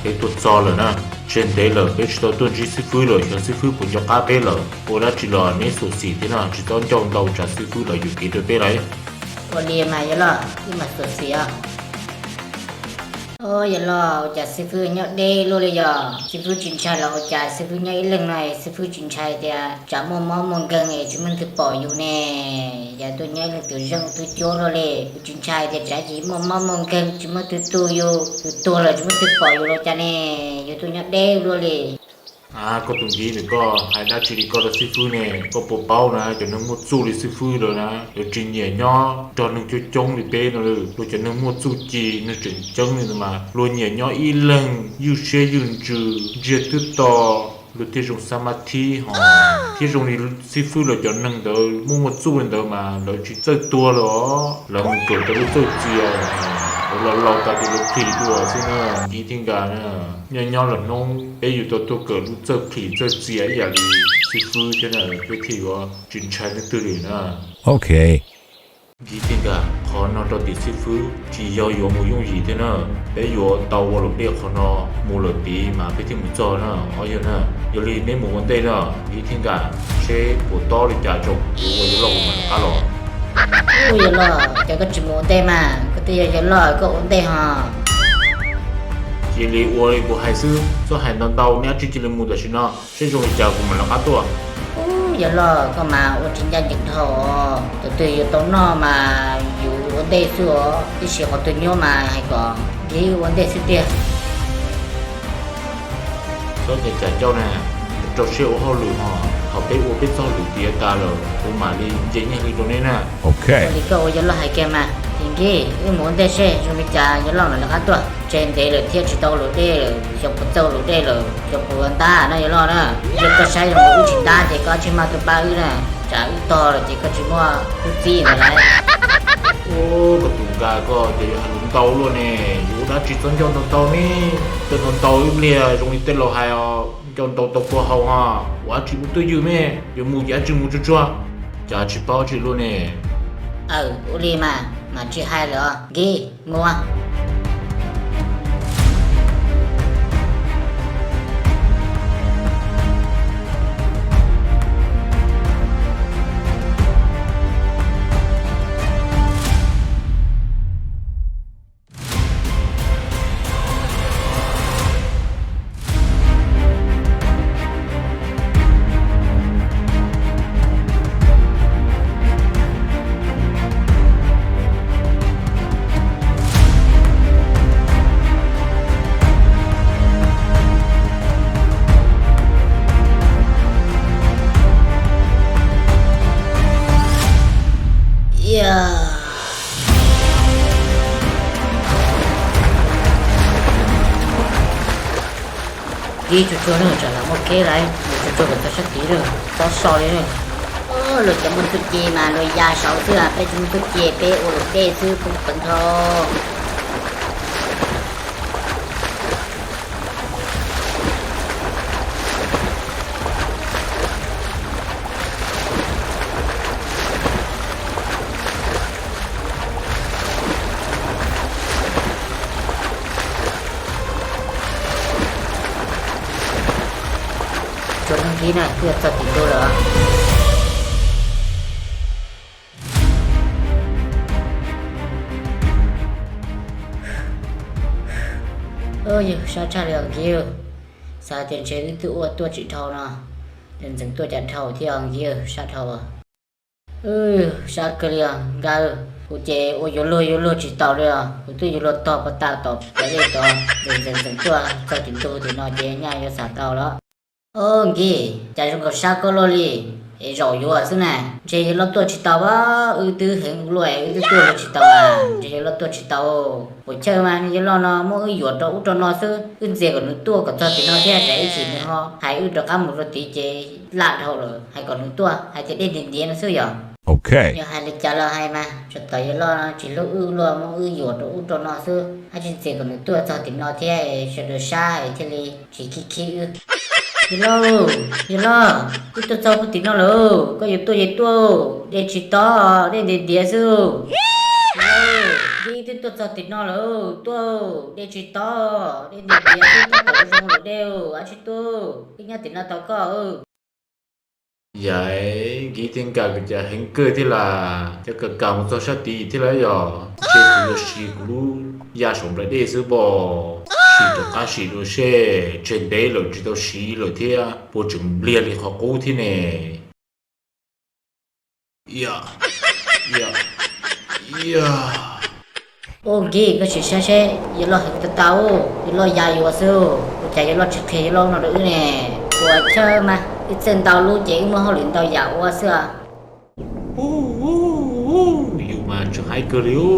Peb tuaj txog lawm na, tseg ntev lawm peb tsis tau tuaj ntsib xib fwb lawm, xyov xib fwb puas nco qab peb lawm. Ua dab tsi los neb xyuam xim thiab no, tsis txhob ncauj ntau tsam xib fwb lawv yuam kev rau peb lauj. Ua li mas yawg loj, wb mam xyuam xim os. Au yawg loj, ua cas xib fwb nyob deb luaj li yog? Xib fwb tsis ntshai los ua cas xib fwb nyob ib leeg no, xib fwb tsis ntshai tias tsam muaj mob muaj nkeeg es tsis muaj twg pom yus ne? Yog tuaj nyob ib leeg tus zeej tus cuab luaj li, kuv tsis ntshai tias tsam tsis muaj mob muaj nkeeg tsis muaj twg tu yus, yus tuag lawm tsis muaj twg pom yus los cas ne? Yus tuaj nyob deb luaj li. Koj tus Nkiv, koj hais dab tsi li koj rau xib fwb ne? Koj puas paub na, cov neeg muaj txuj li xib fwb lawm na yuav tsis nyiam nyob nrog neeg coob coob li peb no. Luag cov neeg muaj txuj ci, neeg tseem ceeb li mas luag nyiam nyob ib leeg ywj siab ywj ntsws, ntsiag twb to, luag thiaj zoo xab mab thib ho, thiab zoo li xib fwb lawv cov neeg ntawd muaj muaj txuj li ntawd mas lawv tsis txawj tuag los, lawv mus kawm tau lub txawj txia, lawv laus laus tas ces lawv plhis dua xwb na. Nkiv thiab Nkaj na, nyob nyob los hnub peb yuav tau tuaj kawm lub txawj plhis txawj txia ib yam li xib fwb thiab na, peb thiaj yuav tsis ntshai leej twg li na. Ok. Nkiv thiab Nkaj, qhov no rau tim xib fwb tsis yog yuav mus yooj yim thiab na, peb yuav tau ua luam dej qhov no mus lawm tid mas peb thiaj mus txog na. Ob yawg na, yog li neb mus ua ntej na, Nkiv thiab Nkaj, seb puas tob li cas tso kuv ua yawg loj kuv mam rov qab los. Ub yawg loj, cas koj tsis mus ua ntej mas, koj twb yog yawg loj koj ua ntej ho. Cia li ua li kuv hais xwb, txhob hais ntau ntau, neb dab tsi cia li mus tam sim no, seb zoo li cas kuv mam rov qab tuaj. Ub yawg loj, koj mas ua tsis ncaj ncees dhau os, tus twg yuav tau noj mas yus ua ntej xwb os, tiam sis qhov twg nyuaj mas hais kom Nkiv ua ntej xwb tiag. Txhob ncaim tsam coj na, rau siab ua hauj lwm ho, thaum peb ua peb txoj hauj lwm tiav tas lawm kuv mam li nce nyiaj hli rau neb na. Ua li koj ua yawg loj hais kiag mas. Ces Nkiv, wb mus ua ntej seb zoo li cas yawg loj mam rov qab tuaj, tseg ntev lawm thiab tsis tau ua luam dej lawm, xyov puas txawj ua luam dej lawm, xyov puas ntab no yawg loj na. Yog koj saib zoo wb tsis ntab ces koj tsis maj tuaj pab wb na, tsam wb tog lawm ces koj tsis muaj tub txib ntawd lauj. Ub, koj tus Nkaj koj ces yuav hais lus ntau luaj ne, yuav ua dab tsi txhob ncauj ntau ntau ne, ncauj ntau ntau ib pliag zoo li tej laus hais os, ncauj ntau tau kua haus ho, ua dab tsi ua twj ywm me, yuav mus ces dab tsi mus tsuag tsuag, cas tsis paub dab tsi luaj ne. Aw, ua li mas, mam tsis hais lawm os Nkiv, mus. Nkiv, tsuag tsuag nawb, tsam lam muaj kev lawm, mus tsuag tsuag kom txog sab tid lawm, txhob so li na. Luag cov muaj txuj ci mas luag ya saud xwb, peb tsis muaj txuj ci peb ua luam dej xwb poob peev dhau. Tsuag tsuag Nkiv na, twb yuav txog tim ntug lawm. Yog sab tshaj li os Nkiv, xav tias ntshe wb twb ua tuaj tsis dhau no, ntxeev tuaj cas dhau thiab os Nkiv, sab dhau. Sab kawg li os Nkaj, kuv ces ua yuav luag yuav luag tsis taus li os, kuv twb yuav luag tog pov tas tom pas dej tod, ntxeev ntxeev ntxeev tuaj txog tim ntug tim no ces nyaj yuav xav tau los. Au Nkiv, cas zoo nkaus sab koj luaj li, es zaum yuav xwb na. Ntshe yawg loj tuaj tsis tau, wb twb heev ua luaj wb twb tuaj tsis tau, ntshe yawg loj tuaj tsis tau. Puas chawj mas yawg loj no muab wb yuam rau ub rau no xwb, wb ntxias kom nws tuaj kom txog tim no thiab tsam ib chim nws ho hais wb rov qab mus rau tid ces laj dhau lawm, hais kom nws tuaj hais tias dej ntiav ntiav no xwb yog. Yog hais li cas los hais mas, tsuas tos yawg loj no tsis hlub wb luaj muab wb yuam rau ub rau no xwb, dab tsi ntxias kom nws tuaj txog tim no thiab sawv daws sab es thiaj li tsis khib khib wb. Yawg loj, yawg loj, wb tuaj txog puag tim no lawm, koj yuav tuaj ces tuaj, dej tsis tob, dej ntiav ntiav xwb. Yawg loj, Nkiv, Twb tuaj txog tim no lawm, tuaj, dej tsis tau, dej nti tiav, twb tuaj tau zoo lawm dej, ab tsis tuaj, wb nyob tim no tos koj. Yam, Nkiv Tij Nkam kuv cas heev kawg thiab las, cas kam kam mus txog sab tid thiab las yog, ntshe kuv yuav siv kuv lub ya saum nplaim dej xwb pob, sim rov qab sim dua seb, tseg ntev lawm tsis tau siv lawm thiab puas tseem npliag li qhov qub thiab ne. Ub Nkiv, koj sim saib seb yawg loj heev tau tau, yawg loj ya yuav xwb, ua cas yawg loj tsis qhia yawg loj no rau wb ne? Ua cas mas ib txwm ntau lub ces wb muaj hauj lwm ntau yam ua xwb. Yus mas tseem haib kawg li. Ub,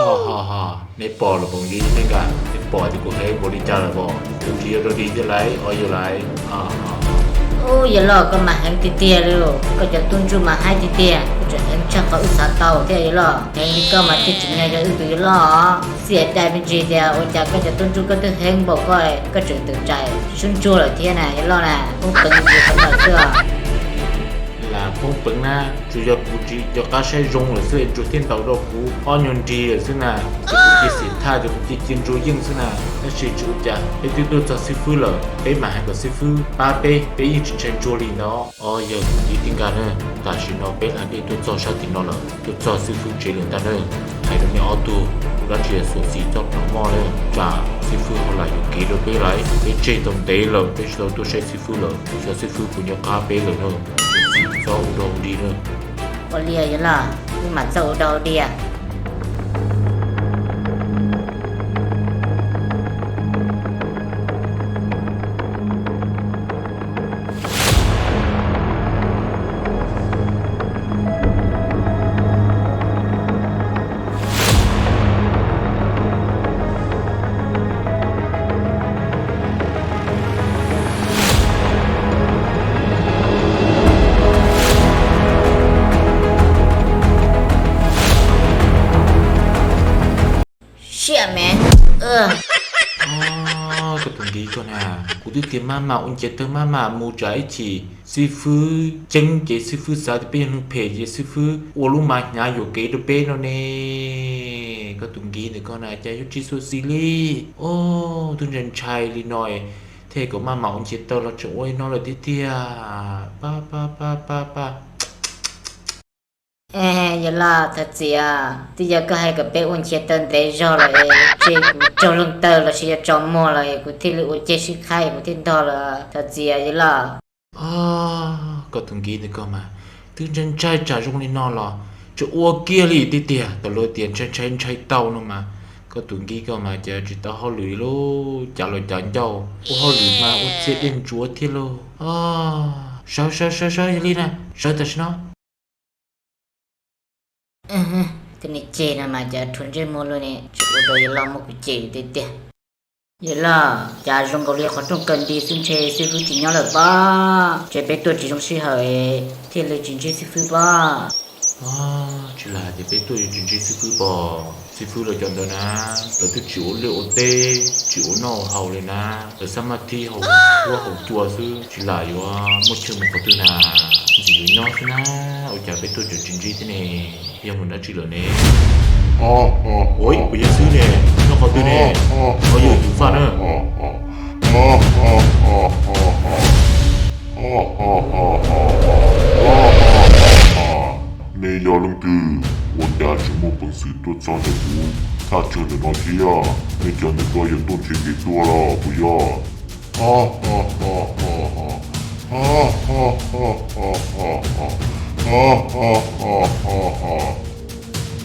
ho ho ho, neb pom los pom Nkiv Tij Nkam, neb pom tias kuv heev npaum li cas lawm pob, kuv tsis yog dog dig thiab lauj, o yog lauj. Ub, yawg loj koj mas heev tiag tiag li, koj cov tub ntsuj mas haib tiag tiag, koj tseem heev tshaj qhov wb xav tau thiab yawg loj. Heev li koj mas thiaj tseem yog yog wb tus yawg loj. Xiam dai me ntsis tias ua cas koj cov tub ntsuj koj twb heev npaum koj, koj tseem tawm tsam sub ntsuag lawm thiab na yawg loj na, poob peev ntsis qhov ntawd xwb. Lam poob peev na, tsuas yog kuv tsis nco qab saib zoo lawm xwb es ntsuag thiaj ntaus rau kuv ob nyuag nrig lawm xwb na. Ces kuv cia xiam thaj ces kuv cia cia ntsuag yeej xwb na. Tab sis tsis ua cas, peb twb tuaj txog xib fwb lawm, peb mam hais kom xib fwb pab peb, peb yeej tsis ntshai ntsuag li ntawd. O yawg Nkiv Tij Nkam na, tam sim no peb hla dej tuaj txog sab tim no lawm, tuaj txog xib fwb tsev lawm ntag na. Hais rau nej ob tug, ua dab tsi xuam xim txhob hnov moj na, tsam xib fwb ho lam yuam kev rau peb lawm. Peb tseg tau ntev lawm peb tsis tau tuaj saib xib fwb lawm, xyov xib fwb puas nco qab peb lawm na. Xuam xim txhob ua dog ua dig na. Ua li yawg loj, wb mam txhob ua dog ua dig. Siab me. Koj tus Nkiv koj na, kuv twb tias maj mam ua nchiav tawg maj mam mus tsam ib chim xib fwb ceeb ces xib fwb xav tias peb yog neeg phem ces xib fwb ua lub mas hnyav yuam kev rau peb no ne. Koj tus Nkiv ntawm koj na cas yuav tsis xuam xim li. O, twb ntshai ntshai li no thiaj kom maj mam ua nchiav tawg los tseem ua li no lawm tiag tiag. Pab pab pab pab pab. Yawg loj thov txim, twb yog koj hais kom peb ua nchiav tawg ntev zog lawm es tseg kuv tsaug leej tawg los sis yog tsaus muag lawm es kuv thiaj li ua ceg sib qhaib kuv thiaj ntog lawm, thov txim yawg loj. Koj tus Nkiv ntawm koj mas, twb ntshai ntshai tsam zoo li no los tseem ua kiag li tiag tiag. Tam luag tias ntshai ntshai ntshai tau no mas, koj tus Nkiv koj mas cas tsis tau hauj lwm li lauj, cav los cav ncauj, ua hauj lwm mas ua txiag dej ntsuav thiab lauj. Sawv sawv sawv sawv yog li na, sawv tam sim no. Tej niag ceg no mas cas rhuav ntsej muag luaj ne, tsis ua rau yawg loj muab kuv cem tiag tiag. Yawg loj, cas zoo nkaus li qhov rooj kaw nti xwb ntshe xib fwb tsis nyob lawm pob, ntshe peb tuaj tsis zoo sij hawm thiaj li tsis ntsib xib fwb pob. Tsis lam hais tias peb tuaj yuav tsis ntsib xib fwb pob, xib fwb lawv cov ntawd na, lawv twb tsis ua liaj ua teb tsis ua noj ua haus li na, lawv xab maj thib haus huab haus cua xwb, tsis lam yuav muaj chaw mus qhov twg na, ntxim yuav nyob xwb na, ua cas peb tuaj tseem tsis ntsib thiab ne, yog mus dab tsi lawm ne? Ua, puas yog xib fwb ne? Nyob qhov twg ne? Qhov yus tus faj na. Nej yog leej twg? Ua cas tseem muaj peev xwm tuaj txog ntawm kuv thaj chaw ntawm no thiab? Nej cov ntawm koj yog tuaj nrhiav kev tuag los puas yog?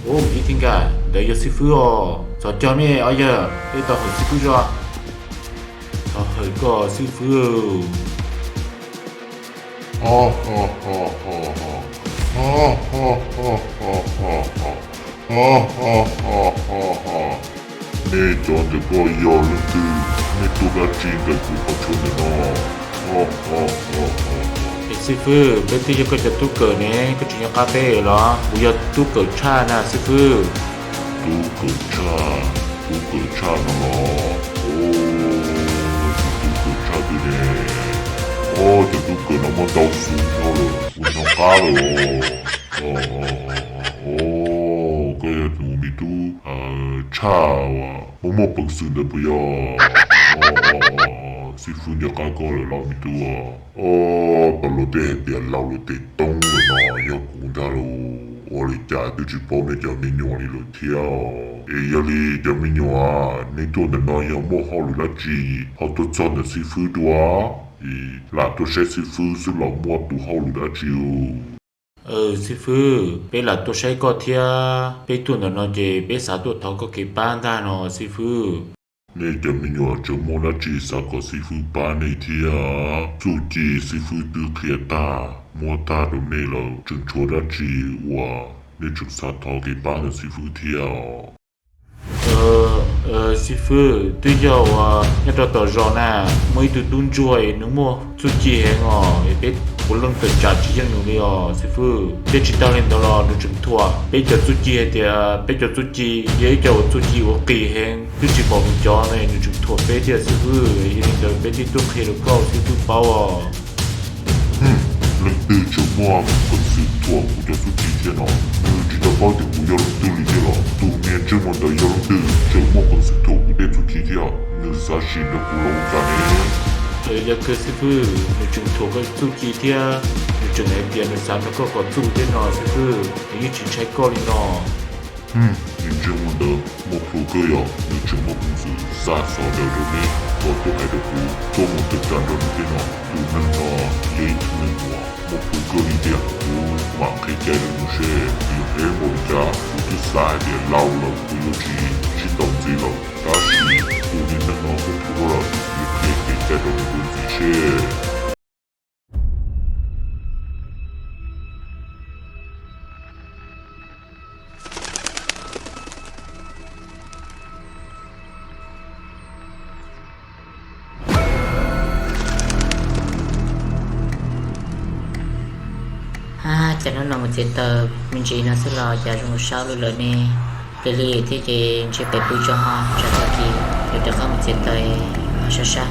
Ub, Nkiv Tij Nkam, ntawd yog xib fwb os. Txhos caug nej os yawg, peb tau hawm xib fwb zos. Tau hawm koj xib fwb. Nej cov ntawm koj yog leej twg? Nej tuaj dab tsi ntawm kuv qhov chaw ntawm no? Es xib fwb, peb twb yog koj cov tub kawm ne, koj tsis nco qab peb los? Kuv yog tub kawm tshaj na xib fwb. Tub kawm tshaj? Tub kawm tshaj no los? Tub kawm tshaj twg ne? Ob, cov tub kawm no muaj ntau xwb no lawm, kuv hnov qab lawm os. Koj yog tus me tub tshaj uas muaj muaj peev xwm ntawd puas yog? Xib fwb nco qab koj lawm los me tub. Ob, tau luag tej hais tias laus lawm tes toob lawm no, yog kuv ntag lauj. Ua li cas twb tsis paub nej cov me nyuam li lawm thiab? Es yog li cov me nyuam, nej tuaj ntawm no yog muaj hauj lwm dab tsi ho tuaj txog ntawm xib fwb dua? Es lam tuaj saib xib fwb xwb los muaj tus hauj lwm dab tsi? Xib fwb, peb lam tuaj saib koj thiab, peb tuaj ntawm no ces peb xav tuaj thov koj kev pab ntag no xib fwb. Nej cov me nyuam tseem muaj dab tsi xav kom xib fwb pab nej thiab? Txuj ci xib fwb twb qhia tag muab tag rau nej lawm, tseem tshuav dab tsi uas nej tseem xav thov kev pab ntawm xib fwb thiab? Xib fwb, twb yog uas nyob rau tom zos na, muaj ib tug tub ntsuag es nws muaj txuj ci heev os, es peb puav leej tawm tsam tsis yeej nws li os xib fwb. Thiab tsis tas li ntawd los nws tseem thuam peb cov txuj ci hais tias peb cov txuj ci yog ib co uas txuj ci uas qis heev, twb tsis pom nws cov ne, nws tseem thuam peb thiab xib fwb. Yog li ntawd peb thiaj tuaj qhia rau koj xib fwb paub os. Leej twg tseem muaj peev xwm thuam kuv cov txuj ci thiab no? Nws tsis tau paub tias kuv yog leej twg li thiab los? Tus niag ntsej muag ntawd yog leej twg tseem muaj peev xwm thuam kuv tej txuj ci thiab? Nws xav sim nrog kuv los ua cas ne? Yog kawg xib fwb, nws tseem thuam koj txuj ci thiab nws tseem hais tias nws xav nrog koj kom txuj thiab no xib fwb, nws yeej tsis ntshai koj li no. Niag ntsej muag ntawd muaj plhu kawg, yog nws tseem muaj peev xwm xa xov daws rau neb kom tuaj hais rau kuv tuaj mus tawm tsam nrog nws thiab no. Tus neeg no yog ib tug neeg uas muaj plhu kawg li tiag, kuv mam qhia cai rau nws seb nws yuav qhia npaum li cas. Kuv twb xav hais tias laus lawm kuv yuav tsis sib tau ntxiv lawm, tab sis tus niag neeg no muaj plhu kawg lawm, kuv yuav qhia kev cai rau nws dua ntxiv seb. Ab, cas hnub no mus txiav taws me ntsis no xwb los cas zoo sab lug lawm ne. Lig lig thiab ces ntshe pem pw tso ho tsam tag kis yuav rov qab mus txiav taws ho sab sab.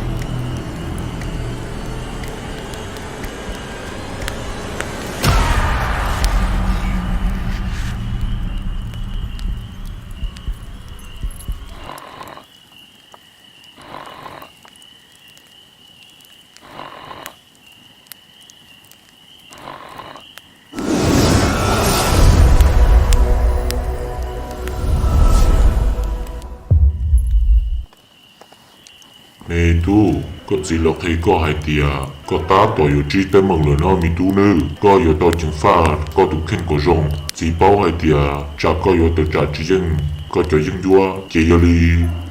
Me tub, koj txiv los qhia koj hais tias koj tab tom yuav tsib teeb meem lawm no me tub nawb. Koj yuav tau ceev faj koj tus kheej kom zoo. Txiv paub hais tias tsam koj yuav tawm tsam tsis yeej koj cov yeeb ncuab, ces yog li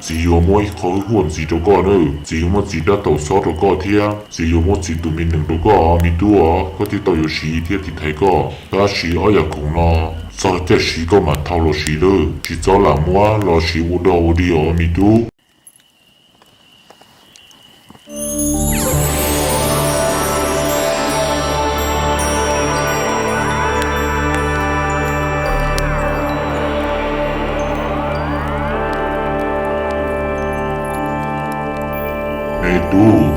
txiv yuav muab ib qho hwj huam ntxiv rau koj nawb. Txiv yuav muab txiv rab taus xob rau koj thiab txiv yuav muab txiv tus me nees rau koj me tub os, koj thiaj tau yuav siv thiab tiv thaiv koj. Tab sis ob yam khoom no txog caij siv koj mam thau los siv lawm, tsis txhob lam muab los siv ua dog ua dig os me tub. Me tub,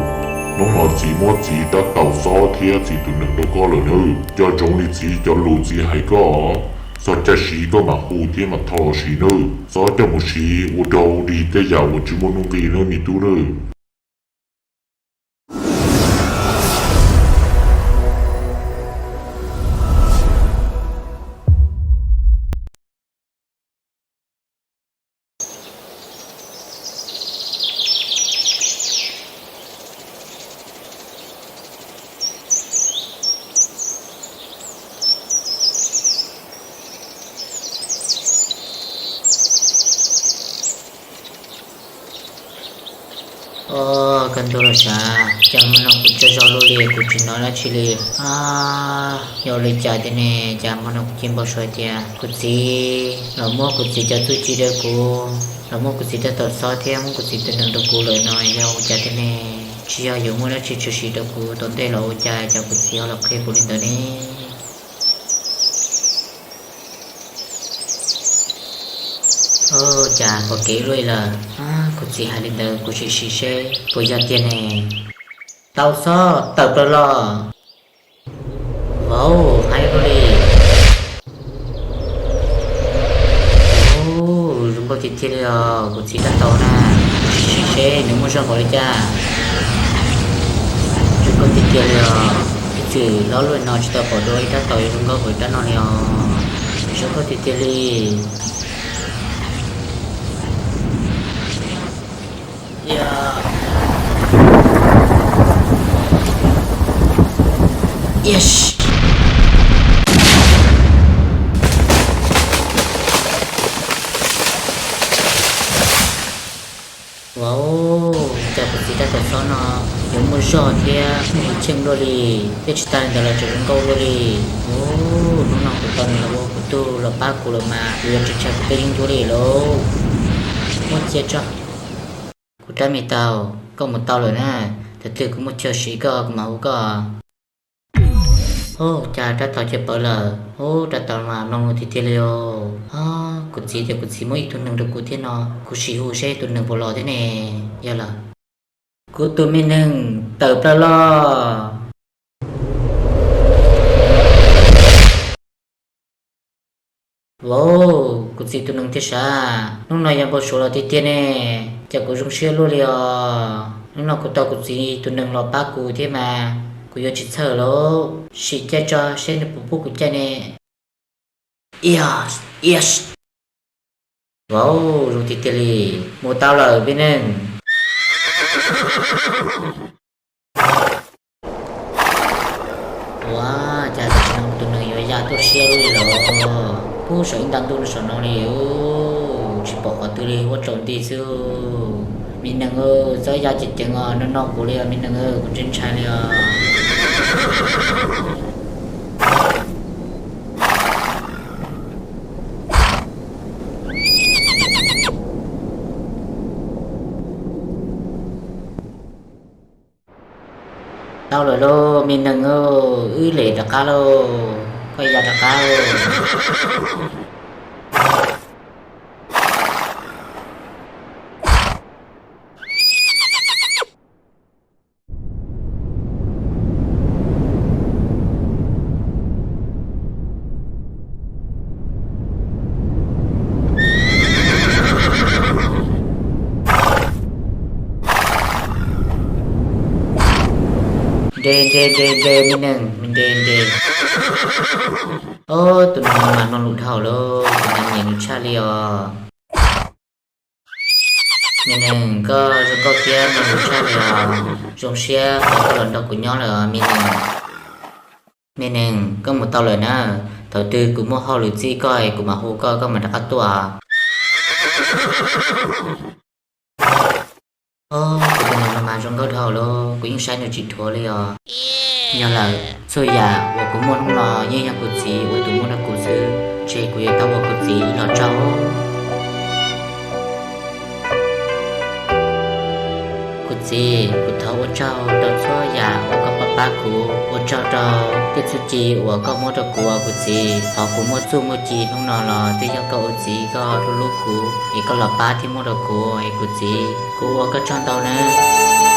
hnub no txiv muab txiv rab taus xob thiab txiv tus nees rau koj lawm nawb. Nco ntsoov li txiv cov lus txiv hais koj, txog caij siv koj mam hu thiab mam thau los siv nawb. Txhob coj mus siv ua dog ua dig tej yam uas tsis muaj nuj nqis nawb me tub nawb. Os, koj ntuj los sav, cas hmo no kuv tsaug zog luaj li, kuv tsis hnov dab tsi li. Yog ua li cas tiag ne, cas hmo no kuv cia npau suav tias kuv txiv los muab kuv txiv cov txuj ci rau kuv, los muab kuv txiv rab taus xob thiab muab kuv txiv tus nees rau kuv lawm no, yog ua cas tiag ne? Tsis yog yuav muaj dab tsi tshwm sim rau kuv tom ntej los ua cas, cas kuv txiv ho los qhia kuv li ntawd ne? Ua cas pom kev luaj li lawm? Kuv txiv hais li ntawd kuv sim siv seb puas yog tiag ne. Tau xob tawm plaws los. Vauv, hais ua luaj li. Ub, zoo nkauj tiag tiag li os, kuv txiv rab taus na. Sim seb nws muaj zog npaum li cas. Zoo nkauj tiag tiag li os, ib txwm hlob luaj no tsis tau pom dua ib rab taus yuav zoo nkauj npaum li rab no li os. Zoo nkauj tiag tiag li. Vauv, cas kuv txiv rab taus xob no yuav muaj zog thiab muaj hwj chim luaj li, thiab tsis tas li ntawd los tseem zoo nkauj luaj li. Ub, hnub no kuv tau nws los ua kuv tug los pab kuv lawm mas kuv yuav tsis ntshai kuv peb yeeb ncuab li lauj. Muab cia tso. Kuv rab me taus, koj mus tau lawm na, thaum twg kuv muaj chaw siv koj kuv mam hu koj. Ub, cas rab taus cia pawv lawm. Ub, rab taus mas mloog lus tiag tiag li os. Kuv txiv tias kuv txiv muab ib tug neeg rau kuv thiab no, kuv sim hu seb tus neeg puas los thiab ne. Yog lawm. Kuv tus me neeg tawm plaws los. Vauv, kuv txiv tus neeg thiab sav, hnub no yog npau suav los tiag tiag ne, cas kuv zoo siab luaj li os. Hnub no kuv tau kuv txiv tus neeg los pab kuv thiab mas kuv yuav tsis txhawj lauj. Sim caij tso seb nws puas pub kuv caij ne. Vauv, zoo tiag tiag li, mus tau lawm me neeg. Ua cas tam sim no tus neeg yuav ya tuaj siab luaj li los. Pub saum ib nta ntuj no saum no li, tsis pom qhov twg li, huab tsaus nti xwb. Me neeg, txhob ya ceev ceev os, no no kuv li os me neeg, kuv ntshai ntshai li os. Tau lawm lauj me neeg, wb lem rov qab lauj, koj ya rov qab lauj. Nres nres nres nres me neeg, nres nres. Ob, tus neeg no mas mloog lus dhau lawm, kuv mas nyiam nws tshaj li os. Me neeg, koj zoo nkauj thiab mloog lus tshaj li os, zoo siab uas koj los nrog kuv nyob lawm os me neeg. Me neeg, koj mus tau lawm na, thaum twg kuv muaj hauj lwm txib koj es kuv mam hu koj, koj mam rov qab tuaj. Ob, kuv tus neeg no mas zoo nkauj dhau lawm, kuv yeej saib nws tsis dhuav li os. Yog lawm, txhua yam uas kuv muaj hnub no yeej yog kuv txiv ua tus muab rau kuv xwb, ces kuv yuav tau ua kuv txiv ib los tsaug. Kuv txiv, kuv thov ua tsaug rau txhua yam uas koj pab pab kuv, ua tsaug rau tej txuj ci uas koj muab rau kuv os kuv txiv. Qhov kuv muaj txuj muaj ci hnub no los twb yog koj ua txiv koj hlub hlub kuv es koj los pab thiab muab rau kuv es kuv txiv, kuv ua koj tsaug ntau nawb.